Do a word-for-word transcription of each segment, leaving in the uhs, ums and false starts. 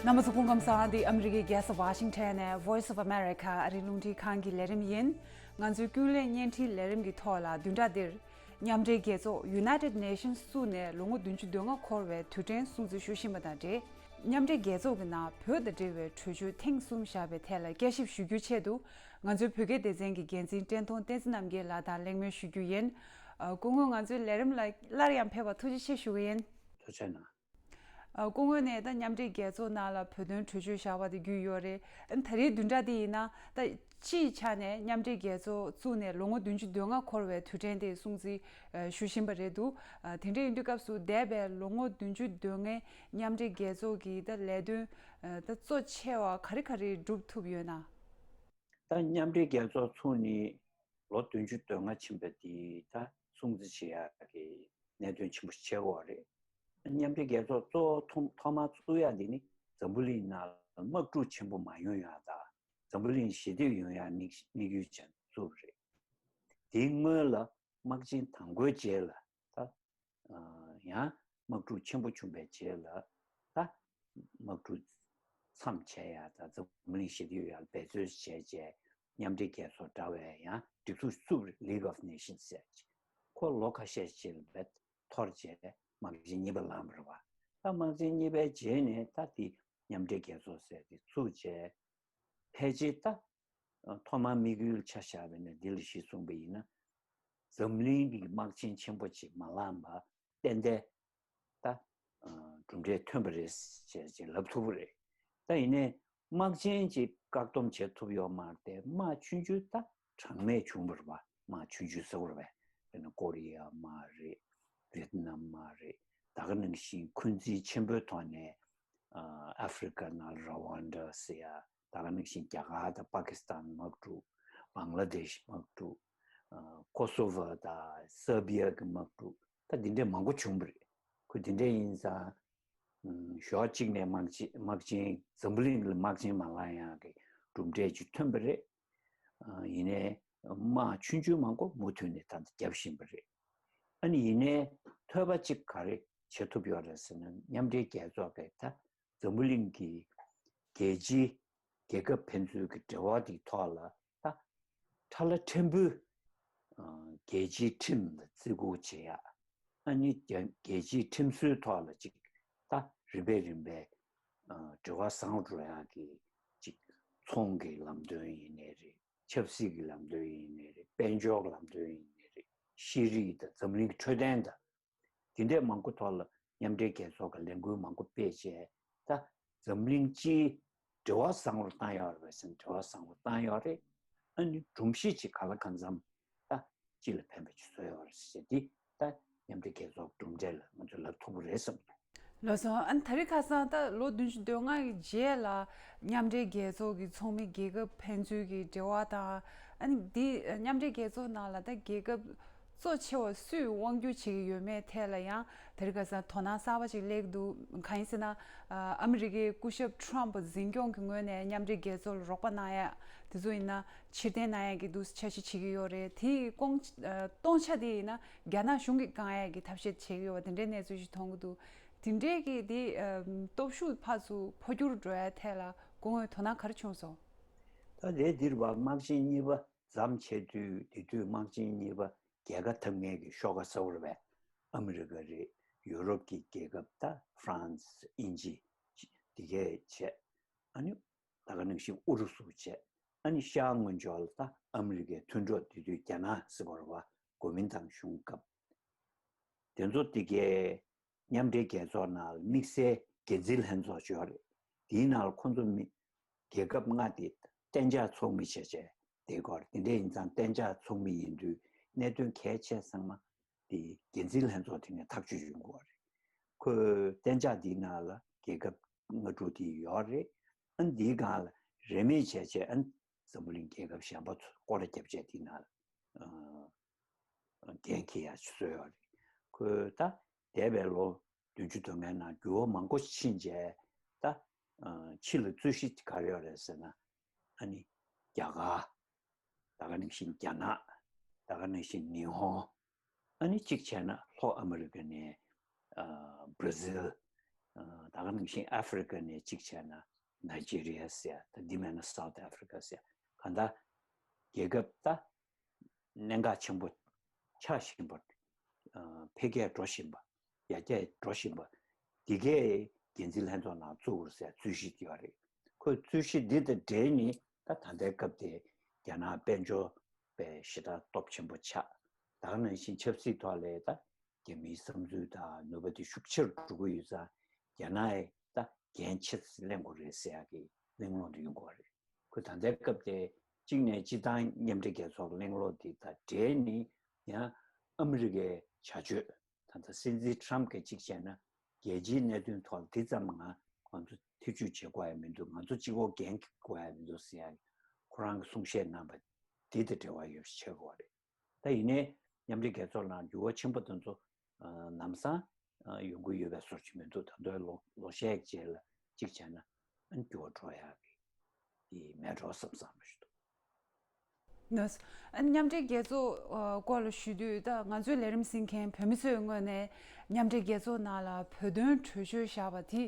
རྣམ་པ་ཚོ་སྐུ་ཁམས་བཟང་། འདི་ཨ་མི་རི་ཀའི་རྒྱལ་ས་ཝ་ཤིང་ཊོན་ནས་Voice of America ཨ་རིའི་རླུང་འཕྲིན་ཁང་གི་ལས་རིམ་ཡིན། ང་ཚོའི་ཀུན་གླེང་བརྙན་འཕྲིན་ལས་རིམ་གྱི་ཐོག་ལ་བདུན་ཕྲག་འདིར་མཉམ་འབྲེལ་རྒྱལ་ཚོགས་United Nations བཙུགས་ནས་ལོ་ངོ་བདུན་ཅུ་དོན་ལྔ་འཁོར་བའི་དུས་དྲན་སྲུང་བརྩི་ཞུ་བཞིན་པ་དང་འབྲེལ། མཉམ་འབྲེལ་རྒྱལ་ཚོགས་ཀྱི་ནང་བོད་དང་འབྲེལ་བའི་གྲོས་ཆོད་ཐེངས་གསུམ་བཞག་པའི་ཐད་ལ་བསྐྱར་ཞིབ་ཞུ་རྒྱུའི་ཆེད་དུ། ང་ཚོའི་བོད་སྐད་སྡེ་ཚན་གྱི་འགན་འཛིན་བཀྲས་མཐོང་བསྟན་འཛིན་རྣམ་རྒྱལ་ལགས་དང་གླེང་མོལ་ཞུ་རྒྱུ་ཡིན། ཨ། སྐུ་ངོ་ང་ཚོའི་ལས་རིམ་ལ་སླར་ཡང་ཕེབས་པར་ཐུགས་རྗེ་ཆེ་ཞུ་གི་ཡིན། ཐུགས་རྗེ་གནང་། ཨ། སྐུ་ངོ་ནས་ད་མཉམ་འབྲེལ་རྒྱལ་ཚོགས་ནང་ལ་བོད་དོན་གྲོས་ཆོད་བཞག་པ་དེ་བརྒྱུད་ཡོད་རེད། ཨ། ད་རེས་བདུན་ཕྲག་འདི་ཡིན་ན་ད་སྤྱིའི་ཆ་ནས་མཉམ་འབྲེལ་རྒྱལ་ཚོགས་བཙུགས་ནས་ལོ་ངོ་བདུན་ཅུ་དོན་ལྔ་འཁོར་བའི་དུས་དྲན་དེ་སྲུང་བརྩི་ཞུ་བཞིན་པ་རེད་འདུག་ཨ། དེ་འདྲ་ཡིན་དུས་སྐབས་སུ་འདས་པའི་ལོ་ངོ་བདུན་ཅུ་དོན་ལྔའི་མཉམ་འབྲེལ་རྒྱལ་ཚོགས་ཀྱི་ད་ལས་དོན་ད་གཙོ་ཆེ་བ་ག་རེ་ག་རེ་སྒྲུབ་ཐུབ་ཡོད་ན། ད་མཉམ་འབྲེལ་རྒྱལ་ཚོགས་ཚུགས་ནས་ལོ་བདུན་ཅུ་དོན་ལྔ་ཕྱིན་པ་དེ་ད་སྲུང་བརྩི་བྱེད་ཡག་གི་གནད་དོན་ཆེན་པོ་ཞིག་ཆགས་ཡོད་རེད། མཉམ་འབྲེལ་རྒྱལ་ཚོགས་གཙོ་བོ་ཐོག་ཐོག་མར་བཙུགས་ཡག་འདི་ནི་འཛམ་བུ་གླིང་ནང་དམག་འཁྲུག་ཆེན་པོ་མ་ཡོང་ཡག་དང་འཛམ་བུ་གླིང་ཞི་བདེ་ཡོང་ཡག་དམིགས་དམིགས་ཡུལ་བྱས་བཙུགས་པ་རེད། དེའི་སྔོན་ལ་དམག་ཆེན་དང་པོའི་རྗེས་ལ་ད་ཡང་དམག་འཁྲུག་ཆེན་པོ་བྱུང་བའི་རྗེས་ལ་ད་དམག་འཁྲུག་མཚམས་ཆད་ཡག་དང་འཛམ་བུ་གླིང་ཞི་བདེ་ཡོང་ཡག་འབད་རྩོལ་བྱས་རྗེས་མཉམ་འབྲེལ་རྒྱལ་ཚོགས་འདྲ་བའི་ཡང་སྒྲིག་འཛུགས་བཙུགས་པ་རེད། League of Nations ཟེར་ཅིག་ཁོ་ལོ་ཁ་ཤས་ཤིག་ལ་འཐོར་རྗེས་དམག་ཆེན་གཉིས་པ་ལངས་པ་རེད་བ། ད་དམག་ཆེན་གཉིས་པའི་རྗེས་ནས་ད་དེ་མཉམ་འབྲེལ་རྒྱལ་ཚོགས་ཟེར་དེ་བཙུགས་རྗེས་ཕལ་ཆེར་ད་ཐོག་མར་དམིགས་ཡུལ་ཆ་བཞག་པ་ཡིན་ན་འདི་ལ་གཞི་བཟུང་པ་ཡིན་ན། འཛམ་གླིང་གི་དམག་ཆེན་ཆེན་པོ་ཅིག་མ་ལངས་པ་ཏན་ཏན་ད་གྲུབ་འབྲས་ཐོན་པ་རེད་ཅེས་ཅེས་ལབ་ཐུབ་ཀྱི་རེད། ད་ཡིན་ནའི་དམག་ཆེན་ཅིག་བཀག་སྡོམ་བྱེད་ཐུབ་ཡོད་མ་རེད་དེ་དམག་ཆུང་ཆུང་ད་གྲངས་མེད་བྱུང་བ་རེད་བ། དམག་ཆུང་ཆུང་ཟེར་བ་རེད་བ། དཔེར་ན་ཀོ་རི་ཡ་དམག་རེད། ཝེད་ནམ་དམག་རེད། ད་ག་ནང་བཞིན་འཁོན་འཛིན་ཆེན་པོའི་ཐོག་ནས་ཨ་ཧྥི་རི་ཀ་ནང་ར་ཝན་ཌ་ཟེར་ཡ། ད་ག་ནང་བཞིན་རྒྱ་གར་དང་པ་ཀི་སི་ཐན་དམག་འཁྲུག་བང་ལ་དེཤ་དམག་འཁྲུག་ཨ་ཀོ་སོ་ཝ་དང་སར་བི་ཡ་གི་དམག་འཁྲུག་ད་འདི་འདྲའི་མང་པོ་བྱུང་བ་རེད། ཁོ་འདི་འདྲའི་ཡིན་ཙང་ཨ་ཕྱོགས་གཅིག་ནས་དམག་ཆེན་དམག་ཆེན་འཛམ་བུ་གླིང་ལ་དམག་ཆེན་མ་ལངས་ཡག་གི་གྲུབ་འབྲས་ཅིག་ཐོན་པ་རེད། ཨ་ཡིན་ནའི་དམག་ཆུང་ཆུང་མང་པོ་མུ་མཐུད་ནས་ད་ལྟ་བརྒྱབ་བཞིན་པ་རེད། ཨ་ནི་ཡིན་ནའི་ཐོས་པ་གཅིག་ག་རེ་བྱེད་ཐུབ་ཡོད་རེད་ཟེར་ན་མཉམ་འབྲེལ་རྒྱལ་ཚོགས་ཀྱིས་ད་འཛམ་བུ་གླིང་གི་རྒྱལ་སྤྱིའི་རྒྱལ་ཁབ་ཕན་ཚུན་གྱི་འབྲེལ་བ་དེའི་ཐོག་ལ་ད་ཁྲ་ལ་ཕྲན་བུ་རྒྱལ་སྤྱིའི་ཁྲིམས་ལ་བརྩི་བཀུར་བྱེད་ཡག་ཨ་ནི་རྒྱ་རྒྱལ་སྤྱིའི་ཁྲིམས་སྲོལ་ཐོག་ལ་ཅིག་ད་རིམ་པས་རིམ་པས་འབྲེལ་བ་བཟང་རུ་འགྲོ་ཡག་གི་ཅིག་ཚོང་གི་ལམ་སྟོན་ཡིན་ནའི་རེད། ཆབ་སྲིད་ཀྱི་ལམ་སྟོན་ཡིན་ནའི་རེད། དཔལ་འབྱོར་གྱི་ལམ་སྟོན་ཡིན་ནའི་རེད། ཤེས་རིག་དང་འཛམ་གླིང་གི་འཕྲོད་བསྟེན་དང་། དེ་འདྲའི་མང་པོ་ཐོག་ལ་མཉམ་འབྲེལ་རྒྱལ་ཚོགས་ཀྱི་ལས་འགུལ་མང་པོ་སྤེལ་བྱས་ད་འཛམ་གླིང་སྤྱིའི་འབྲེལ་བ་བཟང་རུ་བཏང་ཡོད་རེད་པས་ཟེར་ན་འབྲེལ་བ་བཟང་རུ་བཏང་ཡོད་རེད། ཨ་ནི་སྒྲོམ་གཞི་ཅིག་ག་ལ་གང་འཚམ་ད་སྤྱི་ལ་ཕན་པ་ཅིག་བཟོས་ཡོད་རེད་ཟེར་འདི་ད་མཉམ་འབྲེལ་རྒྱལ་ཚོགས་གྲུབ་འབྲས་ལ་ང་ཚོས་ལབ་ཐུབ་ཀྱི་རེད་བསམ་འདུག་ལགས་སོ། ཨ་ནི་ད་རེས་ཁ་སང་ད་ལོ་བདུན་ཅུ་དོན་ལྔ་གི་རྗེས་ལ་མཉམ་འབྲེལ་རྒྱལ་ཚོགས་ཀྱི་ཚོགས་མི་རྒྱལ་ཁབ་ཕན་ཚུན་གྱི་འབྲེལ་བ་དང་ཨ་ནི་འདི་མཉམ་འབྲེལ་རྒྱལ་ཚོགས་ནང་ལ་ད་རྒྱལ་ཁབ་གཙོ་ཆེ་བ་སུས་དབང་སྒྱུར་བྱེད་ཀྱི་ཡོད་མེད་ཐད་ལ་ཡང་ད་རེས་ཁ་སང་དོ་སྣང་གསར་པ་ཅིག་སླེབས་འདུག་གང་ཡིན་ཟེར་ན་ཨ་མི་རི་ཀའི་སྐུ་ཞབས་ཊརམ་ཕ་འཛིན་སྐྱོང་གི་ངོས་ནས་མཉམ་འབྲེལ་རྒྱལ་ཚོགས་ལ་རོགས་པ་གནང་ཡ་དེ་ཚོ་ཡིན་ན་ཕྱིར་འཐེན་གནང་ཡ་གི་འདུག་འཆར་གཞི་བྱེད་ཀྱི་ཡོད་རེད། དེའི་སྐོང་སྟོང་ཆ་དེ་ཡིན་ན་རྒྱ་ནག་གཞུང་གིས་བཀང་ཡ་གི་ཐབས་ཤེས་བྱེད་ཀྱི་ཡོད་པ་དེ་འདྲའི་གནས་ཚུལ་ཞིག་མཐོང་གི་འདུག་དེ་འདྲའི་གི་དེ་ཨ་སྟོབས་ཤུགས་ཕར་ཚུར་འཕོ་འགྱུར་འགྲོ་ཡ་ཐད་ལ་སྐུ་ངོས་དོ་སྣང་ག་རེ་བྱུང་སོང་། ད་དེ་འདིར་བ་དམག་ཆེན་གཉིས་པ་མཚམས་ཆད་དུས་དེ་དུས་དམག་ཆེན་གཉིས་པ་རྒྱལ་ཁ་ཐོབ་མཁན་གྱི་ཤོག་ཁ་གསར་པ་རེད་པས། ཨ་མི་རི་ཀ་རེད། ཡུ་རོབ་ཀྱི་རྒྱལ་ཁབ་ད་ཧྥ་རན་སི་དབྱིན་ཇི་དེ་གས་བྱས། ཨ་ནི་ད་ག་ནང་བཞིན་ཨུ་རུ་སུ་བྱས། ཨ་ནི་ཤར་སྔོན་ཕྱོགས་ལ་ད་ཨ་མི་རི་ཀའི་མཐུན་གྲོགས་དེ་དུས་རྒྱ་ནག་ཟེར་བ་རེད་པ། གོ་མིན་ཏང་གཞུང་སྐབས། དེ་ཚོ་དེ་གའི་མཉམ་འབྲེལ་རྒྱལ་ཚོགས་ནང་ལ་དམིགས་བསལ་འགན་འཛིན་ལྷན་ཚོགས་ཅིག་ཡོད་རེད། དེའི་ནང་ལ་ཁོང་ཚོ་མི་རྒྱལ་ཁབ་ལྔ་དེ་གཏན་འཇགས་ཚོགས་མི་བྱས་བྱས་བསྡད་ཀྱི་ཡོད་རེད། དེ་འདྲ་ཡིན་ཙང་གཏན་འཇགས་ཚོགས་མི་ཡིན་དུས་གནད་དོན་གལ་ཆེ་ཚང་མ་དེ་འགན་འཛིན་ལྷན་ཚོགས་དེ་ནས་ཐག་གཅོད་ཡོང་གི་ཡོད་རེད། ཁོས་གཏན་འཇགས་དེའི་ནང་ལ་རྒྱལ་ཁབ་ལྔ་དྲུག་དེ་ཡོད་རེད། ཨ་ནི་དེའི་སྒང་ལ་རེས་མོས་བྱས་བྱས་ཨ་ནི་འཛམ་བུ་གླིང་རྒྱལ་ཁབ་གཞན་པ་ཚོ་སྐོར་ར་བརྒྱབ་བྱས་དེའི་ནང་ལ་འགན་འཁྱེར་ཡག་ཅིག་བཟོས་ཡོད་རེད། ཁོས་ད་འདས་པའི་ལོ་བདུན་ཅུ་དོན་ལྔའི་ནང་འགྱུར་བ་མང་པོ་ཕྱིན་རྗེས་ད་ཕྱི་ལ་རྩོད་གཞི་ག་རེ་ཡོད་རེད་ཟེར་ན་ཨ་ནི་རྒྱ་གར་ད་ག་ནང་བཞིན་རྒྱ་ནག་ད་ག་ནང་བཞིན་ཉི་ཧོང་ཨ་ནི་གཅིག་བྱས་ན་ལྷོ་ཨ་མི་རི་ཀ་ནས་ཨ་བྷ་ར་ཟིལ་ ད་ག་ནང་བཞིན་ཨ་ཧྥེ་རི་ཀ་ནས་གཅིག་བྱས་ན་ནཱི་ཇི་རི་ཡ་ཟེར་ཡ། ད་འདི་མེད་ན་སའུ་ཐི་ཨ་ཧྥེ་རི་ཀ་ཟེར་ཡ། གང་ལྟར་རྒྱལ་ཁབ་ད་གནད་འགག་ཆེན་པོ་ཆགས་བཞིན་པ། འཕེལ་རྒྱས་འགྲོ་བཞིན་པ། ཡར་རྒྱས་འགྲོ་བཞིན་པ། འདི་གའི་འགན་འཛིན་ལྷན་ཚོགས་ནང་བཙུགས་དགོས་ཟེར་ཡ་རྩོད་གཞི་དེ་ཡོད་རེད། ཁོས་རྩོད་གཞི་འདི་དང་འབྲེལ་ནས་ད་ད་ལྟའི་སྐབས་དེ་རྒྱ་ནག་དཔལ་འབྱོར་པའི་ཞེ་དྲག་སྟོབས་ཆེན་པོ་ཆགས། ད་ག་ནང་བཞིན་ཆབ་སྲིད་ཐོག་ལ་ད་རྒྱ་མིའི་བསམ་ཚུལ་དང་ནུས་པ་དེ་ཤུགས་ཆེར་འགྲོ་གི་ཡོད་ཙང་རྒྱ་ནག་ཡི་ད་འགན་ཆེ་ཙམ་ལེན་དགོས་རེད་ཟེར་ཡག་གི་གླེང་སློང་དེ་ཡོང་གི་ཡོད་རེད། ཁོས་ད་ལྟའི་སྐབས་དེ་གཅིག་ནས་སྤྱིར་བཏང་མཉམ་འབྲེལ་རྒྱལ་ཚོགས་གླེང་སློང་དེ་དང་འབྲེལ་ནས་ཡང་ཨ་མི་རི་ཀའི་བྱ་སྤྱོད། ད་ལྟ་སྲིད་འཛིན་ཊམ་གྱིས་གཅིག་བྱས་ན་རྒྱལ་སྤྱིའི་གནད་དོན་ཐོག་འདི་ཙམ་ང་ང་ཚོ་ཐེ་བྱུས་བྱེད་དགོས་ཡ་མི་འདུག་ང་ཚོ་གཅིག་པོ་འགན་འཁྱེར་དགོས་ཡ་མི་འདུག་ཟེར་ཡ་ཁོ་རང་གིས་གསུང་བཤད་གནང་བ་འདི་དང་འབྲེལ་བ་ཡོད་པ་ཆགས་ཀྱི་ཡོད་རེད། ད་ཡིན་ནའི་མཉམ་འབྲེལ་རྒྱལ་ཚོགས་ནང་འགྱུར་བ་ཆེན་པོ་དེ་ཚོ་ཨ་ལམ་སང་ཨ་ཡོང་གི་ཡོད་པའི་བཟོ་ཅིག་མི་འདུག་ད་དུང་ལོ་ལོ་ཤས་རྗེས་ལ་གཅིག་བྱས་ན་ཨ་འགྱུར་བ་འགྲོ་ཡག་གི་དེ་མེད་འགྲོ་བསམ་བསམ་ཞིག་འདུག་ནོས། ཨ་མཉམ་འབྲེལ་རྒྱལ་ཚོགས་ཨ་སྐོར་ལ་ཞུ་དུས་ད་ང་ཚོའི་ལས་རིམ་གཟིགས་མཁན་བོད་མི་ཚོའི་ངོས་ནས་མཉམ་འབྲེལ་རྒྱལ་ཚོགས་ནང་ལ་བོད་དོན་གྲོས་ཆོད་བཞག་པ་དེ་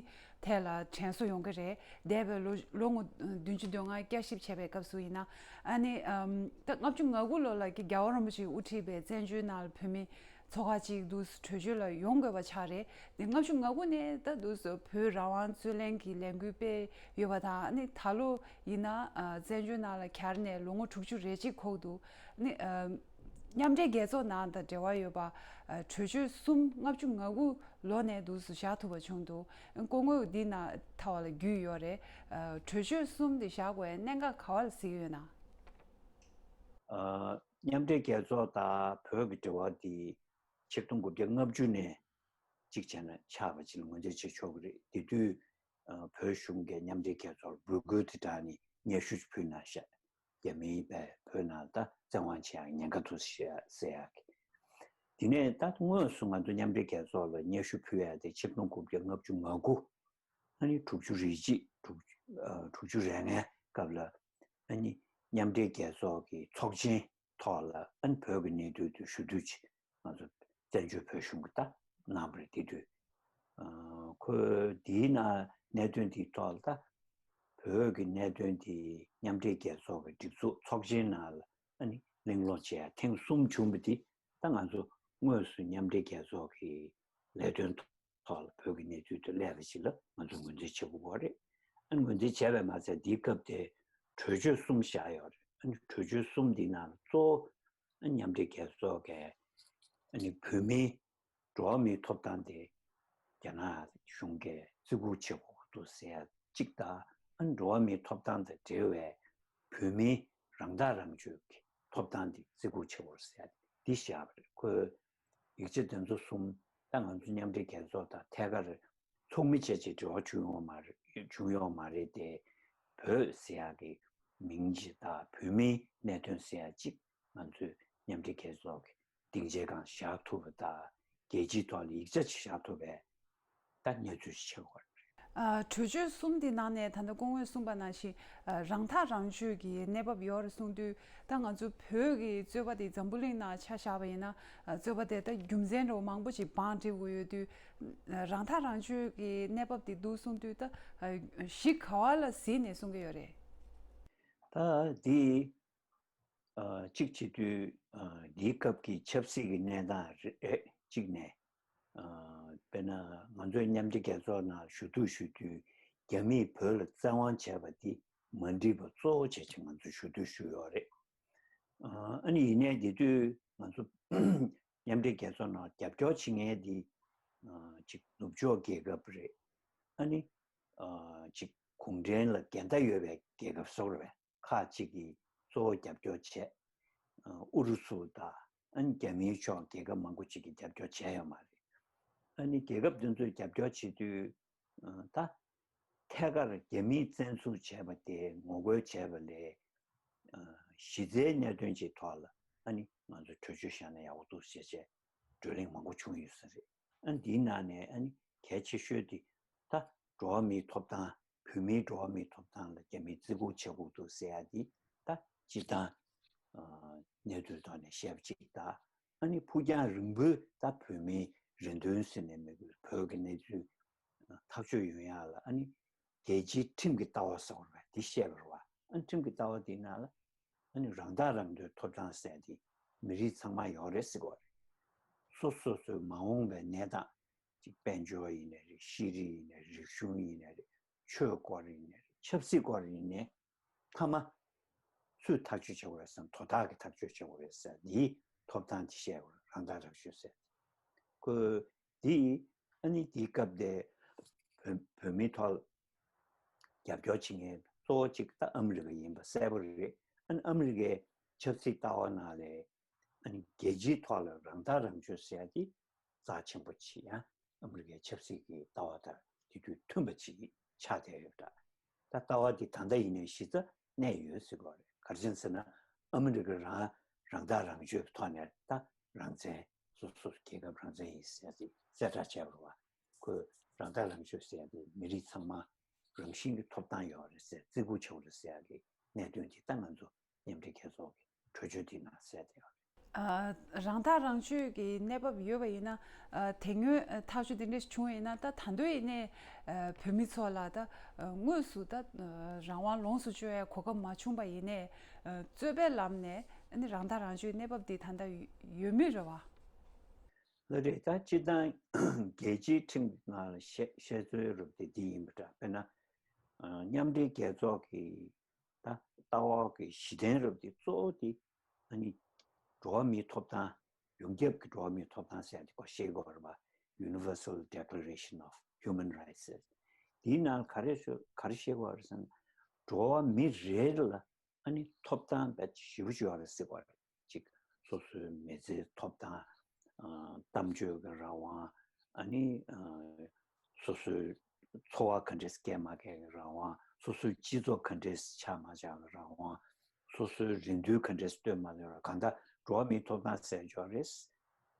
ཐད་ལ་དྲན་གསོ་ཡོང་གི་རེད། འདས་པའི་ལོ་ལོ་ངོ་བདུན་ཅུ་དོན་ལྔ་བསྐྱར་ཞིབ་བྱས་པའི་སྐབས་སུ་ཡིན་ན། ཨ་ནི་ཨམ་ད་ལྔ་བཅུ་ང་དགུ་ལོ་ལ་རྒྱལ་བ་རིན་པོ་ཆེས་དབུ་ཁྲིད་པའི་བཙན་བྱོལ་ནང་ལ་བོད་མི་ཚོགས་ཁག་ཅིག་འདུག་གྲོས་ཆོད་ལ་ཡོང་དགོས་པ་ཆགས་རེད། དེ་ལྔ་བཅུ་ང་དགུ་ནས་ད་འདུག་བོད་རང་དབང་རྩོད་ལེན་གྱི་ལས་འགུལ་སྤེལ་ཡོད་པ་དང་། ཨ་ནི་ད་ལོ་ཡིན་ན་ཨ་བཙན་བྱོལ་ནང་ལ་གྱར་ནས་ལོ་ངོ་དྲུག་ཅུ་རེ་གཅིག་འཁོར་འདུག་ཨ་ནི་ཨམ་མཉམ་འབྲེལ་རྒྱལ་ཚོགས་ནང་དང་འབྲེལ་བ་ཡོད་པ་ཨ་གྲོས་ཆོད་གསུམ་ལྔ་བཅུ་ང་དགུ་ལོ་ནས་འདུག་སེ་བཞག་ཐུབ་པ་བྱུང་འདུག་སྐུ་ངོ་འདི་ན་ཐ་བ་ལ་རྒྱུས་ཡོད་རེད། ཨ་གྲོས་ཆོད་གསུམ་འདི་བཞག་དགོས་གནད་འགག་ག་བ་ལ་གཟིགས་ཡོད་ན། ཨ་མཉམ་འབྲེལ་རྒྱལ་ཚོགས་དང་བོད་ཀྱི་འབྲེལ་བ་འདི་ཆིག་སྟོང་དགུ་བརྒྱ་ལྔ་བཅུ་ནས་གཅིག་བྱས་ན་ཆགས་པ་ཅིག་ལ་ངོས་འཛིན་བྱེད་ཆོག་གི་རེད། དེ་དུས་ཨ་བོད་གཞུང་གིས་མཉམ་འབྲེལ་རྒྱལ་ཚོགས་ལ་འབོད་སྐུལ་དེ་དྲངས་ནས་སྙན་ཞུ་ཕུལ་གནང་ཤག་རྒྱ་མིའི་བས་བོད་ནང་ད་བཙན་དབང་བྱེད་ཡག་ཉེན་ཁ་འདུག་ཟེར་ཟེར་ཡག་གི། དེ་ནས་ད་དངོས་སུ་ང་ཚོ་མཉམ་འབྲེལ་རྒྱལ་ཚོགས་ལ་སྙན་ཞུ་ཕུལ་ཡག་དེ་ཆིག་སྟོང་དགུ་བརྒྱ་ལྔ་བཅུ་ང་དགུ། ཨ་ནི་དྲུག་ཅུ་རེ་གཅིག་དྲུག་ཨ་དྲུག་ཅུ་རེ་ལྔའི་སྐབས་ལ་ཨ་ནི་མཉམ་འབྲེལ་རྒྱལ་ཚོགས་ཀྱི་ཚོགས་ཆེན་ཐོག་ལ་ཨ་ནི་བོད་ཀྱི་གནས་སྟངས་དེ་ཞུ་གཏུག་ཅིག་ང་ཚོ་བཙན་བྱོལ་བོད་གཞུང་གིས་ད་གནང་བ་རེད། དེ་དུས་ཨ་ཁོས་དེའི་ནང་གནད་དོན་དེའི་ཐོག་ལ་ད་བོད་ཀྱི་གནད་དོན་དེ་མཉམ་འབྲེལ་རྒྱལ་ཚོགས་ཀྱི་སྒྲིག་འཛུགས་ཚོགས་ཆེན་ནང་ལ་ཨ་ནི་གླེང་སློང་བྱས་ཡ་ཐེངས་གསུམ་བྱུང་བ་དེ་ད་ང་ཚོ་དངོས་སུ་མཉམ་འབྲེལ་རྒྱལ་ཚོགས་ཀྱི་ལས་དོན་ཐོག་ཐོག་ལ་བོད་ཀྱི་གནས་ཚུལ་དེ་སླེབས་པ་ཞིག་ལ་ང་ཚོས་ངོས་འཛིན་བྱེད་དགོས་པ་རེད། ཨ་ནི་ངོས་འཛིན་བྱས་པས་མ་ཚད་འདིའི་སྐབས་དེ་གྲོས་ཆོད་གསུམ་བཞག་ཡོད་རེད། ཨ་ནི་གྲོས་ཆོད་གསུམ་འདིའི་ནང་ལ་གཙོ་བོ་ཨ་མཉམ་འབྲེལ་རྒྱལ་ཚོགས་ཀྱི་ཨ་ནི་བོད་མིའི་འགྲོ་བ་མིའི་ཐོབ་ཐང་དེ་རྒྱ་ནག་གཞུང་གིས་བརྩི་བཀུར་བྱེད་དགོས་འདུག་ཟེར་ཡ་གཅིག་དང་། ཨ་ནི་འགྲོ་བ་མིའི་ཐོབ་ཐང་དང་འབྲེལ་བའི་བོད་མིའི་རང་ཐག་རང་གཅོད་ཀྱི་ཐོབ་ཐང་དེ་བརྩི་བཀུར་བྱེད་དགོས་ཟེར་ཡ་འདི་བཞག་པ་རེད། ཁོས་ཡིག་ཆ་དེ་ཚོ་གསུམ་ད་ང་ཚོ་མཉམ་འབྲེལ་རྒྱལ་ཚོགས་དང་ཐད་ཀར་ཚོགས་མི་བྱས་བྱས་འབྲེལ་བ་བྱུང་ཡོད་མ་རེད། བྱུང་ཡོད་མ་རེད་དེ། བོད་ཟེར་ཡག་གི་མིང་ཅིག་དང་བོད་མིའི་གནད་དོན་ཟེར་ཡག་ཅིག་ང་ཚོས་མཉམ་འབྲེལ་རྒྱལ་ཚོགས་ཀྱི་སྡིངས་ཆའི་སྒང་བཞག་ཐུབ་པ་དང་། རྒྱལ་སྤྱིའི་ཐོག་ལ་ཡིག་ཆ་ཅིག་བཞག་ཐུབ་པའི་ད་གནས་ཚུལ་ཞིག་ཆགས་ཡོད་རེད། ཨ་གྲོས་ཆོད་གསུམ་དེ་ནང་ནས་ད་ལྟ་སྐུ་ངོས་གསུངས་པ་ནང་བཞིན་ཨ་རང་ཐག་རང་གཅོད་ཀྱི་གནས་བབ་ཡོད་རེད་གསུངས་དུས། ད་ང་ཚོ་བོད་ཀྱི་རྩོད་པ་དེ་འཛམ་བུ་གླིང་ནང་ཆ་བཞག་པ་ཡིན་ན། ཨ་རྩོད་པ་དེ་ད་རྒྱུ་མཚན་འདྲ་བོ་མང་པོ་ཞིག་བང་སྒྲིག་དགོས་ཡོད་དུས། ཨ་རང་ཐག་རང་གཅོད་ཀྱི་གནས་བབ་དེ་འདུག་གསུངས་དུས། ད་ཨ་གཞི་ག་བ་ལ་གཟིགས་ནས་གསུང་གི་ཡོད་རེད། ད་དེ་ཨ་གཅིག་བྱེད་དུས་ཨ་འདིའི་སྐབས་ཀྱི་ཆབ་སྲིད་ཀྱི་གནས་སྟངས་རེད། གཅིག་ནས་ཨ་དཔེར་ན་ང་ཚོས་མཉམ་འབྲེལ་རྒྱལ་ཚོགས་ནང་ཞུ་གཏུག་ཞུ་དུས་རྒྱ་མིས་བོད་ལ་བཙན་དབང་བྱས་པ་འདི་མ་འགྲིག་པ་གཙོ་བོ་བྱས་ཅིག་ང་ཚོས་ཞུ་གཏུག་ཞུས་ཡོད་རེད། ཨ་ཨ་ནི་ཡིན་ནའི་དེ་དུས་ང་ཚོ་མཉམ་འབྲེལ་རྒྱལ་ཚོགས་ནང་རྒྱབ་སྐྱོར་བྱེད་མཁན་འདི་ཨ་གཅིག་ནུབ་ཕྱོགས་རྒྱལ་ཁབ་རེད། ཨ་ནི་ཨ་གཅིག་གུང་ཁྲན་ལ་འགལ་ཟླ་ཡོད་པའི་རྒྱལ་ཁབ་སོགས་རེད་པས། ཁག་ཅིག་གིས་གཙོ་བོ་རྒྱབ་སྐྱོར་བྱས། ཨུ་རུ་སུ་དང་ཨ་ནི་རྒྱ་མིའི་ཕྱོགས་རྒྱལ་ཁབ་མང་པོ་ཅིག་གིས་རྒྱབ་སྐྱོར་བྱས་ཡོད་མ་རེད། ཨ་ནི་རྒྱལ་ཁབ་དེ་ཚོས་རྒྱབ་སྐྱོར་བྱེད་དུས་ཨ་ད་ཐད་ཀར་རྒྱ་མིས་བཙན་འཛུལ་བྱས་པ་དེ་ངོ་རྒོལ་བྱས་པ་ལས་ཨ་གཞི་རྩའི་གནད་དོན་ཅིག་ཐོག་ལ་ཨ་ནི་ང་ཚོས་གྲོས་ཆོད་བཞག་ན་ཡག་པོ་འདུག་ཟེར་བྱས་བགྲོ་གླེང་མང་པོ་བྱུང་ཡོད་ས་རེད། ཨ་ནི་འདིའི་ནང་ནས་ཨ་ནི་གལ་ཆེ་ཤོས་དེ་ད་འགྲོ་བ་མིའི་ཐོབ་ཐང་། བོད་མིའི་འགྲོ་བ་མིའི་ཐོབ་ཐང་ལ་རྒྱ་མིས་བརྩི་བཀུར་བྱེད་དགོས་འདུག་ཟེར་ཡ་འདི་ད་སྤྱིར་བཏང་ཨ་གནས་ཚུལ་ཐོག་ནས་བཤད་པ་ཅིག་དང་། ཨ་ནི་ཕུགས་རྒྱང་རིང་པོའི་ད་བོད་མིའི་རེ་འདུན་ཟེར་ནས་མི་དགོས། བོད་ཀྱི་གནས་ཚུལ་ ཐག་གཅོད་ཡོང་ཡག་ལ་ཨ་ནི་རྒྱལ་སྤྱིའི་ཁྲིམས་ཀྱི་ལྟ་བ་ཟེར་བ་རེད་པ། འདི་བཤད་པ་རེད་པ། ཨ་ནི་ཁྲིམས་ཀྱི་ལྟ་བ་འདིའི་ནང་ལ་ཨ་ནི་རང་ཐག་རང་གཅོད་ཐོབ་ཐང་ཟེར་ཡག་འདི་མི་རིགས་ཚང་མར་ཡོད་རེད་ཟེར་བ་རེད། སོ་སོ་སོའི་མ་འོངས་པའི་གནས་སྟངས་ཅིག་དཔལ་འབྱོར་ཡིན་ནའི་རེད། ཤེས་རིག་ཡིན་ནའི་རེད། རིག་གཞུང་ཡིན་ནའི་རེད། ཆོས་སྐོར་ཡིན་ནའི་རེད། ཆབ་སྲིད་སྐོར་ཡིན་ནའི་མཐའ་མ་སུས་ཐག་གཅོད་བྱེད་དགོས་རེད་ཟེར་ན་དོ་བདག་གིས་ཐག་གཅོད་བྱེད་དགོས་རེད་ཟེར། འདིའི་ཐོབ་ཐང་དེ་བཤད་དགོས་རེད། རང་ཐག་རང་གཅོད་ཟེར། ཁོས་འདི་ཨ་ནི་དེའི་སྐབས་དེ་བོད་བོད་མིའི་ཐོག་ལ་རྒྱབ་སྐྱོར་བྱེད་མཁན་གཙོ་བོ་གཅིག་ད་ཨ་མི་རི་ཀ་ཡིན་པ་གསལ་པོ་རེད། ཨ་ནི་ཨ་མི་རི་ཀའི་ཆབ་སྲིད་ལྟ་བ་ནང་ལ་ཨ་ནི་རྒྱལ་སྤྱིའི་ཐོག་ལ་རང་ཐག་རང་གཅོད་ཟེར་ཡག་དེ་རྩ་ཆེན་པོ་ཆེ་ཡང་ཨ་མི་རི་ཀའི་ཆབ་སྲིད་ཀྱི་ལྟ་བ་དང་དེ་དུས་མཐུན་པ་ཅིག་ཆགས་བསྡད་ཡོད་འདྲ། ད་ལྟ་བ་འདི་ད་ལྟ་ཡིན་ནའི་གཞི་རྩ་གནས་ཡོད་ཟེར་གྱི་ཡོད་རེད། ག་རེ་བྱས་ཟེར་ན་ཨ་མི་རི་ཀ་རང་རང་ཐག་རང་གཅོད་ཀྱི་ཐོག་ནས་ད་རང་བཙན་སོ་སོ་རྒྱལ་ཁབ་རང་བཙན་ཡིན་ཟེར་ཏེ་གསལ་བསྒྲགས་བྱས་པ་རེད་པ། ཁོས་རང་ཐག་རང་གཅོད་ཟེར་ཡག་དེ་མི་རིགས་ཚང་མ་རང་བཞིན་གྱི་ཐོབ་ཐང་ཡོད་རེད་ཟེར། བརྩི་བཀུར་བྱེད་དགོས་རེད་ཟེར་ཡག་གི་གནད་དོན་དེ་ད་ང་ཚོ་མཉམ་འབྲེལ་རྒྱལ་ཚོགས་ཀྱི་གྲོས་ཆོད་དེའི་ནང་གསལ་བསྡད་ཡོད་རེད། ཨ། རང་ཐག་རང་གཅོད་ཀྱི་གནས་བབ་ཡོད་པ་ཡིན་ན། ཨ། དེ་སྔོན་ཨ་ཐག་གཅོད་དེ་འདྲ་བྱུང་བ་ཡིན་ན། ད་ད་དུང་ཡིན་ནའི་ཨ་བོད་མི་ཚོ་ལ་ད་ཨ་དངོས་སུ་ད་ཨ་རང་དབང་ལོངས་སུ་སྤྱོད་ཡ་གོ་སྐབས་མ་བྱུང་བ་ཡིན་ནའི། ཨ་རྩོད་པའི་ལམ་ནས་ཨ་ནི་རང་ཐག་རང་གཅོད་གནས་བབ་འདི་ད་ལྟ་ཡོད་མུས་རེད་པ། ལགས་རེད། ད་སྤྱིར་བཏང་རྒྱལ་སྤྱིའི་ཁྲིམས་ནང་ལ་བཤད་བཤད་སྲོལ་རབ་དེ་འདི་ཡིན་པ་འདྲ། དཔེར་ན་ཨ་མཉམ་འབྲེལ་རྒྱལ་ཚོགས་ཀྱི་ད་ལྟ་བ་གི་གཞི་རྟེན་རབ་དེ་གཙོ་བོ་དེ་ཨ་ནི་འགྲོ་བ་མིའི་ཐོབ་ཐང་། ཡོངས་ཁྱབ་ཀྱི་འགྲོ་བ་མིའི་ཐོབ་ཐང་ཟེར་ཡ་དེ་ཁོ་ཤེས་དགོས་རེད་པ། Universal Declaration of Human Rights ཟེར། དེའི་ནང་ག་རེ་ཤོ་ག་རེ་བཤད་དགོས་རེད་ཟེར་ན། འགྲོ་བ་མི་རེ་རེ་ལ་ཨ་ནི་ཐོབ་ཐང་རྦད་ཞེ་པོ་ཅིག་ཡོད་རེད་ཟེར་བ་རེད། གཅིག་སོ་སོའི་མི་ཚེའི་ཐོབ་ཐང་། ཨ་གཏམ་བརྗོད་ཀྱི་རང་དབང་། ཨ་ནི་ཨ་སོ་སོའི་འཚོ་བ་ག་འདྲས་སྐྱེལ་མ་སྐྱེལ་གྱི་རང་དབང་། སོ་སོའི་སྤྱི་ཚོགས་ག་འདྲས་ཆགས་མ་ཆགས་ཀྱི་རང་དབང་། སོ་སོའི་རེ་འདུན་ག་འདྲས་བཏོན་མ་བཏོན་ར། གང་ལྟར་འགྲོ་བ་མིའི་ཐོབ་ཐང་ཟེར་ཡོད་རེད།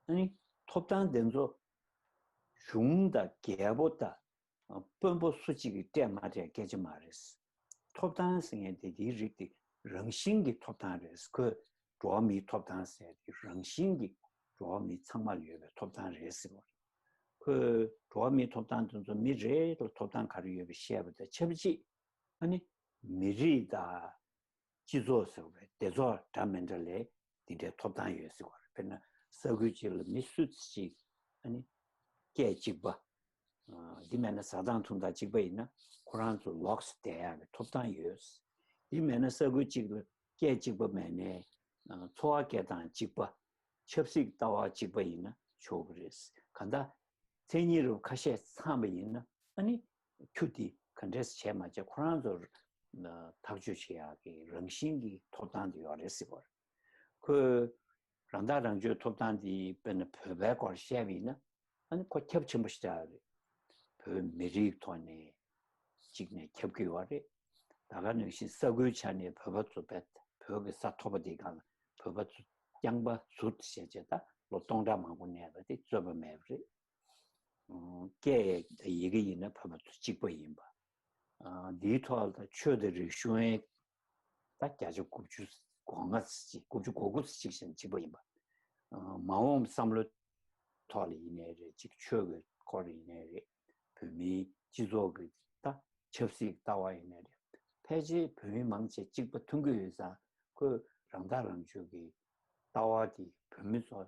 ཨ་ནི་ཐོབ་ཐང་དེ་ཚོ་གཞུང་དང་རྒྱལ་པོ་དང་དཔོན་པོ་སུ་གཅིག་གིས་སྤྲད་མ་སྤྲད་སྐད་ཆ་མ་རེད། ཐོབ་ཐང་ཟེར་མཁན་དེ་དེའི་རིགས་དེ་རང་བཞིན་གྱི་ཐོབ་ཐང་རེད། ཁོས་འགྲོ་བ་མིའི་ཐོབ་ཐང་ཟེར་དེ་རང་བཞིན་གྱི་འགྲོ་བ་མི་ཚང་མ་ལ་ཡོད་པའི་ཐོབ་ཐང་རེད་ཟེར་བ་རེད། ཁོས་འགྲོ་བ་མིའི་ཐོབ་ཐང་དེ་ཚོ་མི་རེ་རེ་ལ་ཐོབ་ཐང་ག་རེ་ཡོད་པ་བཤད་པ་དང་ཆབས་ཅིག་ཨ་ནི་མི་རིགས་དང་སྤྱི་ཚོགས་ཟེར་བའི་སྡེ་ཚོགས་འདྲ་མི་འདྲ་ལ་འདི་འདྲའི་ཐོབ་ཐང་ཡོད་ཟེར་བ་རེད། དཔེར་ན་ས་ཁུལ་གཅིག་ལ་མི་སུ་ཞིག་ཨ་ནི་སྐད་གཅིག་པ། ཨ་འདི་མེད་ན་ཟ་སྟངས་འཐུང་སྟངས་གཅིག་པ་ཡིན་ན་ཁོ་རང་ཚོ་ལོགས་སུ་བསྡད་ཡག་གི་ཐོབ་ཐང་ཡོད། འདི་མེད་ན་ས་ཁུལ་གཅིག་ལ་སྐད་གཅིག་པ་མེད་ནའི་ཨ་འཚོ་བ་སྐྱེལ་སྟངས་གཅིག་པ། ཆབ་སྲིད་ལྟ་བ་གཅིག་པ་ཡིན་ན་ཆོག་གི་རེད། གང་ལྟར་མཚན་ཉིད་རབ་ཁ་ཤས་ཚང་བ་ཡིན་ན་ཨ་ནི་ཁྱོད་འདི་ག་འདྲས་བྱས་མ་བྱས་ཁོ་རང་ཚོར་ཐག་གཅོད་བྱེད་ཡག་གི་རང་བཞིན་གྱི་ཐོབ་ཐང་དེ་ཡོད་རེད་ཟེར་བ་རེད། ཁོས་རང་ཐག་རང་གཅོད་ཐོབ་ཐང་དེ་དཔེར་ན་བོད་པའི་སྐོར་བཤད་པ་ཡིན་ན་ཨ་ནི་ཁོ་ཁྱབ་ཆེན་པོ་ཞིག་ཆགས་ཡོད་རེད། བོད་མི་རིགས་ཐོག་ནས་གཅིག་ནས་ཁྱབ་ཀྱི་ཡོད་རེད། ད་ག་ནང་བཞིན་ས་ཁུལ་ཆ་ནས་བོད་པ་ཚོ་བོད་བོད་ཀྱི་ས་མཐོ་པོ་དེའི་སྒང་ལ་བོད་པ་ཚོ་རྐྱང་པ་ཟུར་དུ་བྱས་བྱས་ད་ལོ་སྟོང་ཕྲག་མང་པོ་གནས་པ་དེ་རྩོད་པ་མེད་པ་རེད། ཨང་སྐད་ཡི་གེ་ཡིན་ན་བོད་པ་ཚོ་གཅིག་པ་ཡིན་པ། ཨང་འདིའི་ཐོག་ལ་ད་ཆོས་དང་རིག་གཞུང་ཡང་ད་བརྒྱ་ཆ་དགུ་བཅུ་གོ་ལྔ་ཙམ་ཅིག་དགུ་བཅུ་གོ་དགུ་ཙམ་ཅིག་བཞིན་གཅིག་པ་ཡིན་པ། ཨང་མ་འོངས་བསམ་བློའི་ཐོག་ལ་ཡིན་ནའི་རེད། གཅིག་ཆོས་ཀྱི་སྐོར་ཡིན་ནའི་རེད། བོད་མིའི་སྤྱི་ཚོགས་ཀྱི་ད་ཆབ་སྲིད་ལྟ་བ་ཡིན་ནའི་རེད། ཕལ་ཆེར་བོད་མི་མང་ཆེ་གཅིག་པ་མཐོང་གི་ཡོད་ཙང་ཁོས་རང་ཐག་རང་གཅོད་ཀྱི་ལྟ་བ་དེ་བོད་མི་ཚོ་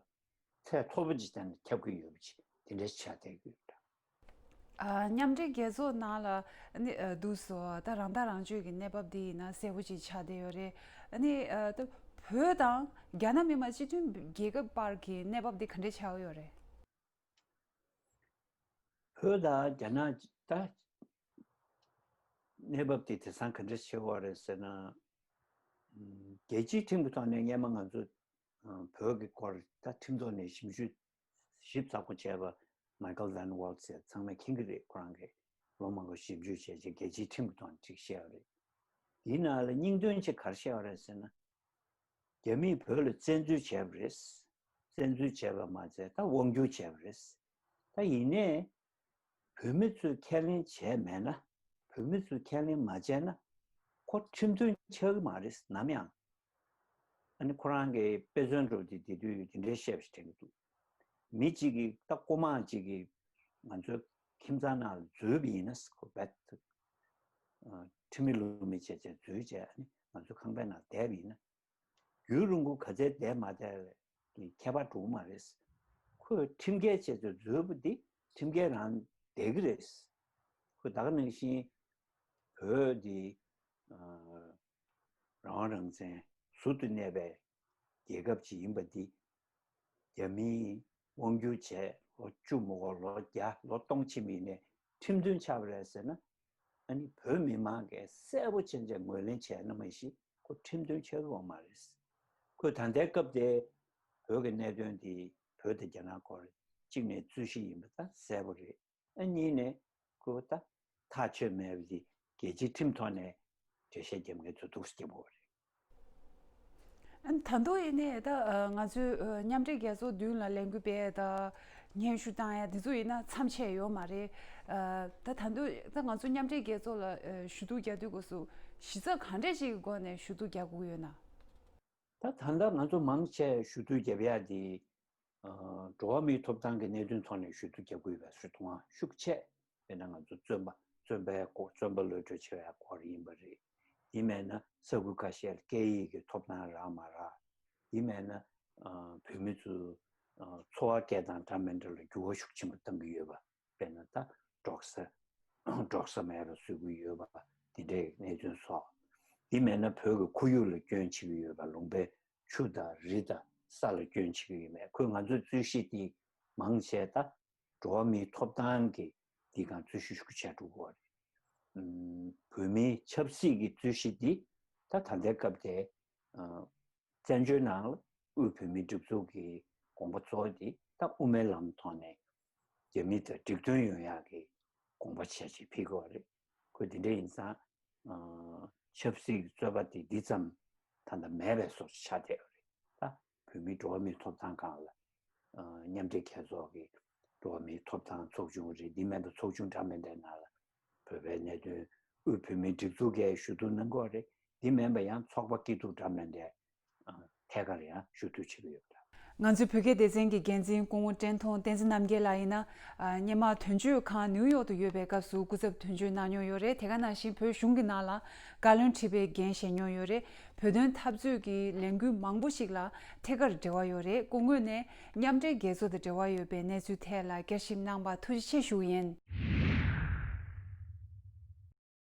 ཚད་མཐོ་པོ་ཅིག་བསྟན་ནས་ཁྱབ་ཀྱི་ཡོད་པ་ཅིག་དེ་འདྲ་ཆགས་བསྡད་ཀྱི་ཡོད་འདྲ། ཨ་མཉམ་འབྲེལ་རྒྱལ་ཚོགས་ནང་ལ་ནི་ཨ་འདུག་སོ། ད་རང་ཐག་རང་གཅོད་ཀྱི་གནས་བབ་འདི་ཡིན་ན་གསལ་པོ་ཅིག་ཆགས་བསྡད་ཡོད་རེད། ཨ་ནི་ཨ་ད་བོད་དང་རྒྱ་ནག་མི་དམངས་སྤྱི་མཐུན་རྒྱལ་ཁབ་བར་གྱི་གནས་བབ་འདི་ག་འདྲ་ཆགས་ཡོད་རེད། བོད་དང་རྒྱ་ནག་ད་གནས་བབ་དེ་དེང་སང་ག་འདྲ་ཆགས་ཡོད་རེད་ཟེར་ན། ཨམ་རྒྱལ་སྤྱིའི་ཁྲིམས་ཀྱི་ཐོག་ནས་སྔས་མ་ང་ཚོ་ཨ་བོད་ཀྱི་སྐོར་ད་ཁྲིམས་ཐོག་ནས་ཞིབ་འཇུག་ཞིབ་ཚགས་པོ་བྱས་པ་མའི་ཁལ་ཝན་ཝོལ་ཟེར་ཚང་མས་མཁྱེན་གྱི་རེད། ཁོ་རང་གིས་ལོ་མང་པོ་ཞིབ་འཇུག་བྱས་རྗེས་རྒྱལ་སྤྱིའི་ཁྲིམས་ཀྱི་ཐོག་ནས་ཅིག་བཤད་པ་རེད། དེའི་ནང་ལ་སྙིང་དོན་ཅིག་ག་རེ་བཤད་པ་རེད་ཟེར་ན། རྒྱ་མིས་བོད་ལ་བཙན་འཛུལ་བྱས་པ་རེད། བཙན་འཛུལ་བྱས་པ་མ་ཚད་ད་དབང་སྒྱུར་བྱས་པ་རེད། ད་ཡིན་ནའི་བོད་མི་ཚོས་ཁས་ལེན་བྱས་མེད་ན། བོད་མི་ཚོས་ཁས་ལེན་མ་བྱས་ན་ཁོ་ཁྲིམས་མཐུན་ཆགས་ཀྱི་མ་རེད་ནམ་ཡང་། ཨ་ནི་ཁོ་རང་གི་དཔེ་མཚོན་འདྲ་པོ་དེ་དེ་དུས་དེ་འདྲའི་བཤད་པ་ཞིག་དྲན་གྱི་འདུག་མི་གཅིག་གིས་ད་རྐུ་མ་གཅིག་གིས་ང་ཚོའི་ ཁྱིམ་ཚང་ནང་ལ་འཛུལ་བ་ཡིན་ན་ཁོ་རྦད་དེ་ཁྲིམས་མེད་ལུགས་མེད་བྱས་བྱས་འཛུལ་བྱས་ཨ་ནི་ང་ཚོ་ཁང་པའི་ནང་བསྡད་པ་ཡིན་ན། རྒྱུན་རིང་པོ་ག་ཚད་བསྡད་མ་བསྡད་ཀྱི་ཁྱད་པར་འགྲོ་གི་མ་རེད། ཁོས་ཁྲིམས་འགལ་བྱས་ཚེ་འཛུལ་བ་འདི་ཁྲིམས་འགལ་རང་བསྡད་ཀྱི་རེད། ཁོས་ད་ག་ནང་བཞིན་བོད་འདི་རང་དབང་རང་བཙན་ཟུར་དུ་གནས་པའི་རྒྱལ་ཁབ་ཅིག་ཡིན་པ་འདི་རྒྱ་མིའི་དབང་སྒྱུར་བྱས་ལོ་བཅུ་མ་འགོར་ལོ་བརྒྱ་ལོ་སྟོང་ཕྱིན་པ་ཡིན་ནའི་ཁྲིམས་མཐུན་ཆགས་པ་རེད་ཟེར་ན། ཨ་ནི་བོད་མི་མང་གིས་གསལ་པོ་ཅན་ཅན་ངོས་ལེན་བྱས་ན་མ་གཞི་ཁོ་ཁྲིམས་མཐུན་ཆགས་ཀྱི་ཡོད་མ་རེད། ཁོས་ད་ལྟའི་སྐབས་དེ་བོད་ཀྱི་གནད་དོན་དེ་བོད་དང་རྒྱ་ནག་སྐོར་གཅིག་ནས་རྩོད་གཞི་ཡིན་པ་ད་གསལ་པོ་རེད། ཨ་གཉིས་ནས་ཁོས་ད་ཐག་ཆོད་མེད་པ་དེ་རྒྱལ་སྤྱིའི་ཁྲིམས་ཐོག་ནས་འགྲེལ་བཤད་རྒྱབ་མཁན་ཚོ་འདུག་སེ་བརྒྱབ་པ་རེད། ཨ་ནི་ད་དུང་ཡིན་ནའི་ད་ང་ཚོའི་མཉམ་འབྲེལ་རྒྱལ་ཚོགས་མདུན་ལ་ལས་འགུལ་སྤེལ་ཡ་ད་སྙན་ཞུ་བཏང་ཡ་དེ་ཚོ་ཡིན་ན་མཚམས་ཆད་ཡོད་མ་རེད། ད་ད་དུང་ད་ང་ཚོ་མཉམ་འབྲེལ་རྒྱལ་ཚོགས་ལ་ཞུ་གཏུག་རྒྱག་དུས་སྐབས་སུ་གཞི་རྩ་གང་འདྲ་ཞིག་གི་སྒོ་ནས་ཞུ་གཏུག་རྒྱག་དགོས་ཡོད་ན། ད་ད་ལྟ་ང་ཚོ་མང་ཆེ་ཞུ་གཏུག་རྒྱབ་ཡ་དེ། འགྲོ་བ་མིའི་ཐོབ་ཐང་གི་གནད་དོན་ཐོག་ནས་ཞུ་གཏུག་རྒྱག་དགོས་པའི་ཞུ་གཏུག་ཤུགས་ཆེ། དཔེར་ན་ང་ཚོ་བཙོན་པ་བཙོན་པའི་སྐོར་བཙོན་པ་གློད་གྲོལ་བྱེད་པའི་སྐོར་ཡིན་པ་རེད། ཡིན་མིན་ན་ས་ཁུལ་ཁ་ཤས་ལ་སྐད་ཡིག་གི་ཐོབ་ཐང་རག་མ་རག་ཡིན་མིན་ན་བོད་མི་ཚོའི་འཚོ་བ་སྐྱེལ་སྟངས་འདྲ་མི་འདྲ་ལ་འགྱུར་བ་ཤུགས་ཆེན་པོ་བཏང་གི་ཡོད་པ། དཔེར་ན་ད་འབྲོག་ས་འབྲོག་ས་མེད་པ་བཟོ་གི་ཡོད་པ་དེ་འདྲའི་གནད་དོན་སོགས། དེ་མེད་ན་བོད་ཀྱི་ཁོར་ཡུག་ལ་སྐྱོན་བྱེད་ཀྱི་ཡོད་པ་ལུང་པའི་ཆུ་དང་རི་དང་ས་ལ་སྐྱོན་བྱེད་ཀྱི་ཡོད་མེད་ཁོས་ང་ཚོའི་རྩོད་གཞི་དེ་མང་ཆེ་ད་འགྲོ་བ་མིའི་ཐོབ་ཐང་གི་དེ་གང་རྩོད་གཞི་ཤུགས་ཆེ་འགྲོ་གི་ཡོད་རེད། བོད་མིའི་ཆབ་སྲིད་ཀྱི་རྩོད་གཞི་དེ་ད་ད་ལྟའི་སྐབས་དེ། བཙན་བྱོལ་ནང་ལ་དབུས་བོད་མིའི་སྒྲིག་འཛུགས་ཀྱི་དགོངས་པ་གཙོ་བོ་དེ་ད་དབུ་མའི་ལམ་ཐོག་ནས་རྒྱ་མི་དང་འགྲིག་མཐུན་ཡོང་ཡག་གི་དགོངས་པ་ཆེ་ཆེ་ཕེབས་ཀྱི་ཡོད་རེད། ཁོས་དེ་འདྲ་ཡིན་ཙང་ཆབ་སྲིད་ཀྱི་རྩོད་པ་དེ་འདི་ཙམ་ད་ལྟ་མེད་པའི་བཟོ་ཆགས་བསྡད་ཡོད་རེད། ད་བོད་མིའི་འགྲོ་བ་མིའི་ཐོབ་ཐང་སྒང་ལ་མཉམ་འབྲེལ་རྒྱལ་ཚོགས་ཀྱི་འགྲོ་བ་མིའི་ཐོབ་ཐང་ཚོགས་ཆུང་རེད། འདི་མིན་པ་ཚོགས་ཆུང་འདྲ་མི་འདྲའི་ནང་ལ་བོད་པའི་གནད་དོན་དབུས་བོད་མིའི་སྒྲིག་འཛུགས་ཀྱིས་ཞུ་གཏུག་གནང་གི་ཡོད་རེད། འདི་མིན་པ་ཡང་ཚོགས་པ་སྐྱིད་སྡུག་འདྲ་མི་འདྲའི་ཐད་ཀར་ཡང་ཞུ་གཏུག་བྱེད་ཀྱི་ཡོད་པ་རེད། ང་ཚོའི་བོད་སྐད་སྡེ་ཚན་གྱི་འགན་འཛིན་སྐུ་ངོ་བཀྲས་མཐོང་བསྟན་འཛིན་རྣམ་རྒྱལ་ལགས་ཡིན་ན། སྔོན་མ་དོན་གཅོད་ཁང་ནིའུ་ཡོག་ཏུ་ཡོད་པའི་སྐབས་སུ་སྐུ་ཚབ་དོན་གཅོད་གནང་མྱོང་ཡོད་རེད། དེ་ག་ནང་བཞིན་བོད་གཞུང་གི་ནང་ལ་བཀའ་བློན་ཁྲི་པའི་འགན་བཞེས་མྱོང་ཡོད་རེད། བོད་དོན་འཐབ་རྩོད་ཀྱི་ལས་འགུལ་མང་པོ་ཞིག་ལ་ཐད་ཀར་འབྲེལ་བ་ཡོད་རེད། སྐུ་ངོ་ནས་མཉམ་འབྲེལ་རྒྱལ་ཚོགས་དང་འབྲེལ་བ་ཡོད་པའི་གནས་ཚུལ་ཐད་ལ་བསྐྱར་ཞིབ་གནང་བར་ཐུགས་རྗེ་ཆེ་ཞུ་གི་ཡིན།